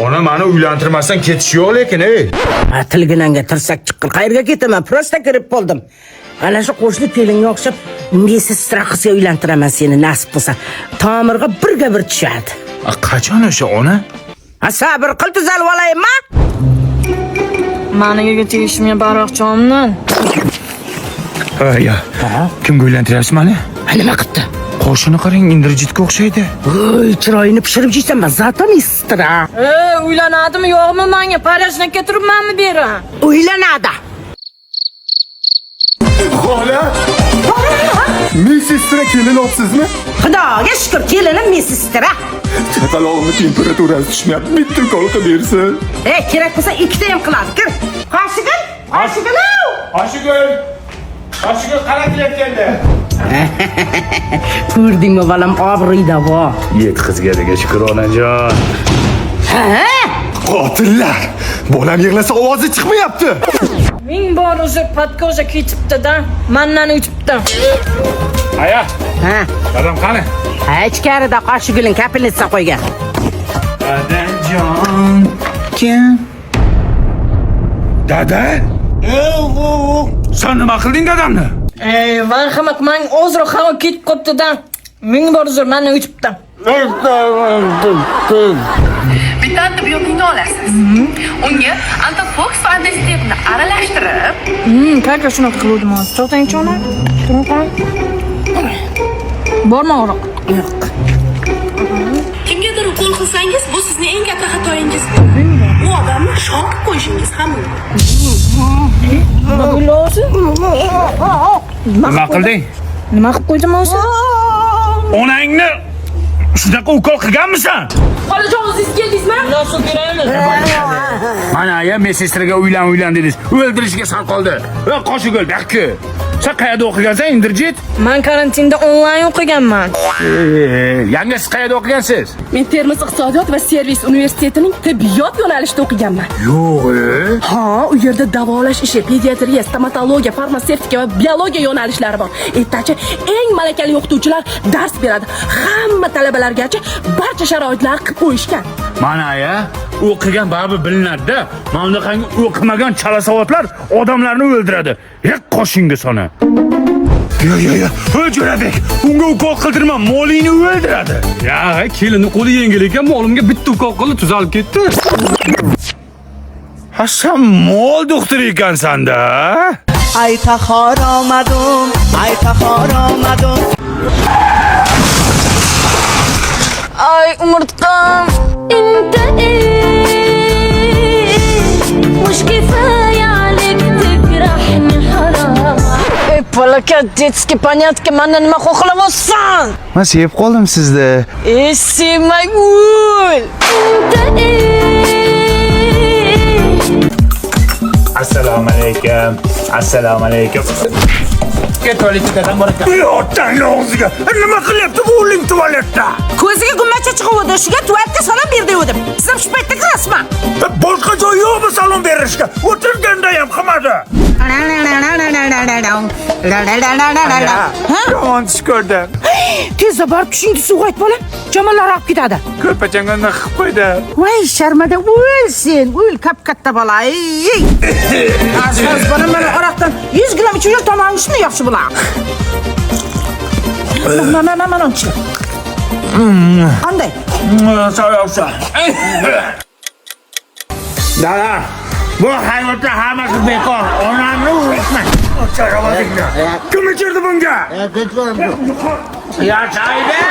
Ona meni uylantirmasdan ketish yo'q lekin, ey. Ha, tilginanga tirsak chiqqan. Qayerga ketaman? Просто kirib qoldim. Ana shu qo'shni kelinga o'xshab медсестра qizga uylantiraman seni nasib bo'lsa. Tomirga birga bir tushadi. A, qachon o'sha ona? Ha, sabr qil, tuzalib olaymi? Mani yerga tegishimga baroqchomdan. Ya. Kimga uylantiryapsiz mani? Ha, nima qilibdi? Qoshini qarang, Indrajitga o'xshaydi. Voy, chiroyini pishirib yeysan, зато медсестра. E, uylanadimi yo'qmi menga? Parajnakka turibmanmi beri? Uylanadi. Xola! Медсестра kelin olibsizmi? Xudoga shukur, kelinim медсестра. Chaqalog'imni temperaturasi tushmayapti. Bitta ukol qilib bersin. Ey, kerak bo'lsa ikkita ham qiladi. Kir. Qoshigul, Qoshigul. Qoshigul! Qoshigul qara kelayotganda. Ko'rdingmi bolam, obro'yda bor. Yetkazganiga shukur onajon. Ha? Qotillar! Bolam yig'lasa ovozi chiqmayapti. Ming bor uzr, подкожа ketibdi-da. Mandan o'tibdi. Aya, Ha. dadam qani? Ha, ichkarida Qoshigulin капельница qo'ygan. Dadajon kim? Dada? Sen nima qilding dadamni? Ey, marhamat, man ozroq havo ketib qolibdi-da. Ming bor uzr, mandan o'tibdi. Bitta antibiotikni olasiz. Unga Antifox va Antistepni aralashtirib, Как shunaqa qiluvdim hozir. To'xtangchi ona. Turing qoling. Bormi og'riq? Yo'q. Kimgadir ukol qilsangiz, bu sizning eng katta xatoyingiz bo'ladi. U odamni shok qilib qo'yishingiz ham mumkin. Nima bo'ldi o'zi? Nima qilding? Nima qilib qo'ydim o'zi? Onangni shunaqa ukol qilganmisan? Xolajon, o'zingiz keldingizmi? Nasıl kerakmi? Mana aya медсестра ga uylan uylan dedingiz. O'ldirishga sal qoldi. Va Qoshigul, bakki. Sen qayerda o'qigansan, Indirjit? Man karantinda onlayn o'qiganman. Yanga siz qayerda o'qigansiz? Men Termiz iqtisodiyot va servis universitetining tibbiyot yo'nalishida o'qiganman. Yo'q, e. Ha, u yerda davolash ishi, pediatriya, stomatologiya, farmatsevtika va biologiya yo'nalishlari bor. Ertachi eng malakali o'qituvchilar dars beradi. Hamma talabalargacha barcha sharoitlar qilib qo'yishgan. Mana aya, o'qigan baribir bilinadi-da. Mana bunaqangi o'qimagan chalasavodlar odamlarni o'ldiradi. Yo'q qoshingga sona. Yo yo yo, ey Jo'rabek, unga ukol qildirma, molingni o'ldiradi. Ya, kelinni qo'li yengil ekan, molimga bitta ukol qildi, tuzalib ketdi. Ha, sen mol doktori ekansan-da. Ай тахор омадум, ай тахор омадум. Ay, umurtqam. انت ايه مش كفاية عليك تجرحني حرام. Ey, palakat, детский понятка, mandan nima xohlayapsan? Men sevib qoldim sizni. Ey, sevmay o'l. انت ايه. Assalomu alaykum. Assalomu alaykum. Ket tualetga dadam bor ekan. Otangni og'ziga. Nima qilyapti bu o'ling tualetda? Ko'ziga gummacha chiquvdi, shuga tualetga salom ber degandim. Siz ham shu paytda kirasizmi? Boshqa joy yo'qmi salom berishga? O'tirganda ham qilmadi. Ha? Yomon tush ko'rdim. Tezda borib tushingni suvga ayt bolam. Jomonlar olib ketadi. Ko'rpachangga qilib qo'ydi. Voy, sharmada o'l sen, o'l kap katta bola. Ey. Az bolam, mana aroqdan 100 gramm ichib yur, tomog'ing shunday yaxshi bo'ladi. Mana mana mana ichib. Qanday? So'yovsa. Dada, bu hayotda hammasi bekor. Onamni urishma. Kim ichirdi bunga? Yashaylik.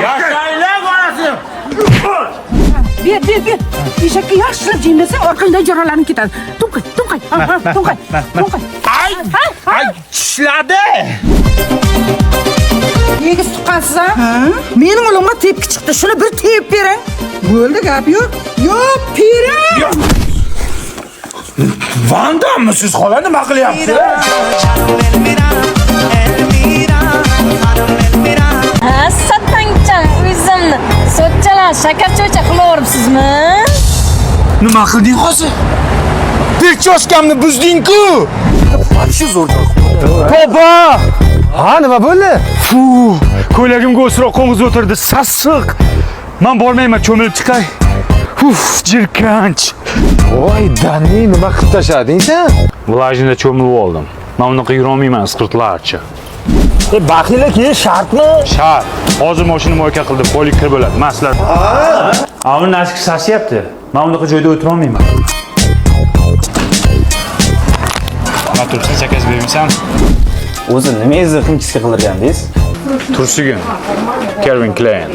Yashaylik onasini. Ber, ber, ber. Eshakka yaxshilab jim bersang, orqangdan jaralanib ketadi. To'nqay, to'nqay, ha, ha, to'nqay, to'nqay. Ay, ay tishladi. Egiz tuqqansiz a? Mening o'g'limga tepki chiqdi. Shuni bir tepib bering. Bo'ldi, gap yo'q. Yo'q, pirim. Vandamisiz xola, nima qilyapsiz? Ha, satangchan o'zimni. So'chalar, shakar cho'cha qilaveribsizmi? Nima qilding hozir? Прическа mni buzding-ku. Baba! Ha, nima bo'ldi? Fu, ko'ylagimga o'sroq qo'ng'iz o'tirdi, sassiq. Men bormayman, cho'milib chiqay. Uf, jirkanch. Voy, Dani, nima qilib tashlading sen? Влажный da cho'milib oldim. Men unaqa yurolmayman isqirtlarcha. E, baxila kiyish shartmi? Shart. Hozir mashina мойка qildim, qo'li kir bo'ladi. Men sizlar. A, uni носки sasiyapti. Men unaqa joyda o'tirolmayman. Nima turibsan, заказ bermaysan? O'zi nimangizni химчистка qildirgandingiz? Tursigin. Calvin Klein.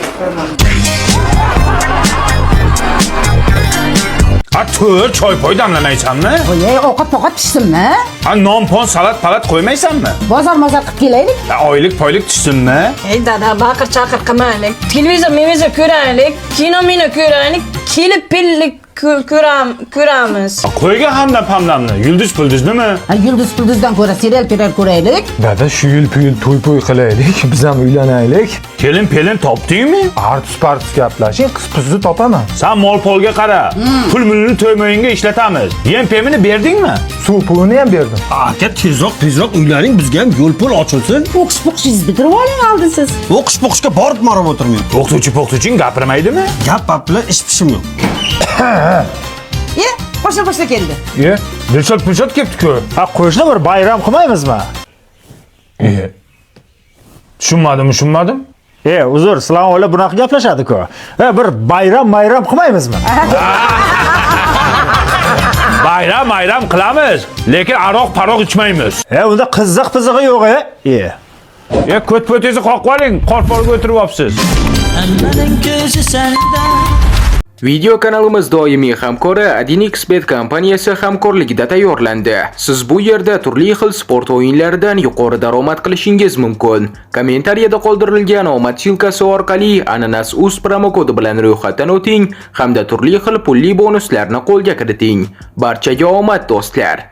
A, tur, choy poy damlamaysanmi? Voy, ovqat poqat pishsinmi? A, non pon, salat palat qo'ymaysanmi? Bozor mozor qilib kelaylik. A, oylik poylik tushsinmi? Ey dada, baqir chaqir qilmaylik. Televizor, mevizor ko'raylik, kino mino ko'raylik, kelib pillik ko'ramiz. A, qo'ygan hamdam pamdamni, yulduz pulduznimi? Ha, yulduz pulduzdan ko'ra serial perial ko'raylik. Dada, shu yil puyil to'y po'y qilaylik, biz ham uylanaylik. Kelin pelin topdingmi? Artus partus gaplashing, qiz puzni topaman. San mol polga qara. Pul mulini to'y-mo'yinga ishlatamiz. Yem pemini berdingmi? Suv pulini ham berdim. Aka, tezroq tezroq uylaning, bizga ham yo'l pul ochilsin. O'qish po'qishingizni bitirib oling oldin siz. O'qish po'qishga borib marib o'tirmang. O'qituvchi po'qituvching gapirmaydimi? Gap pap bilan ish pishim yo'q. E, qo'shni qo'shni keldi. E, Dilshod Pulshod kelibdi-ku. Ha, qo'shni bir bayram qilmaymizmi? E. Tushunmadim, tushunmadim. E, uzr, sizlar o'ylab bunaqa gaplashadi-ku. E, bir bayram mayram qilmaymizmi? Bayram bayram qilamiz, lekin aroq paroq ichmaymiz. E, unda qiziq pizig'i yo'q, e. E. E, ko't po'tingizni qoqib oling, qorporga o'tirib olibsiz. Video kanalimiz doimiy hamkori 1xBet kompaniyasi hamkorligida tayyorlandi. Siz bu yerda turli xil sport o'yinlaridan yuqori daromad qilishingiz mumkin. Kommentariyada qoldirilgan omad ссылка si orqali ananas uz promokodi bilan ro'yxatdan o'ting hamda turli xil pulli bonuslarni qo'lga kiriting. Barchaga omad, do'stlar!